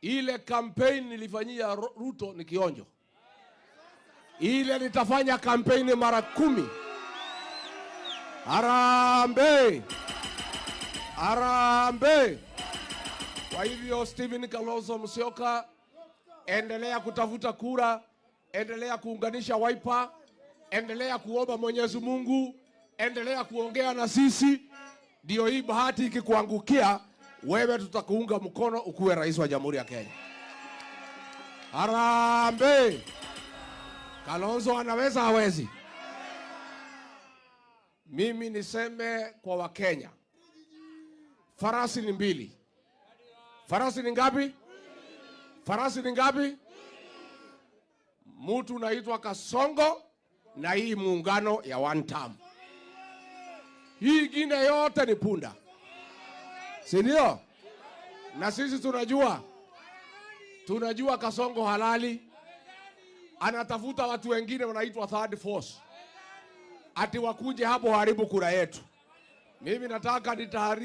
Ile campaign nilifanyia Ruto ni kionjo, ile nitafanya kampeni mara 10. Harambee! Harambee! Kwa hivyo Stephen Kalonzo Musyoka, endelea kutafuta kura, endelea kuunganisha Wiper, endelea kuomba Mwenyezi Mungu, endelea kuongea na sisi, ndio hii bahati ikikuangukia wewe, tutakuunga mkono ukuwe rais wa Jamhuri ya Kenya. Harambee! Kalonzo anaweza hawezi? Mimi niseme kwa Wakenya, farasi ni mbili. Farasi ni ngapi? Farasi ni ngapi? Mtu naitwa Kasongo na hii muungano ya one term. Hii ingine yote ni punda, si ndio? Na sisi tunajua Kasongo halali anatafuta watu wengine wanaitwa third force, ati wakuje hapo haribu kura yetu. Mimi nataka nitahari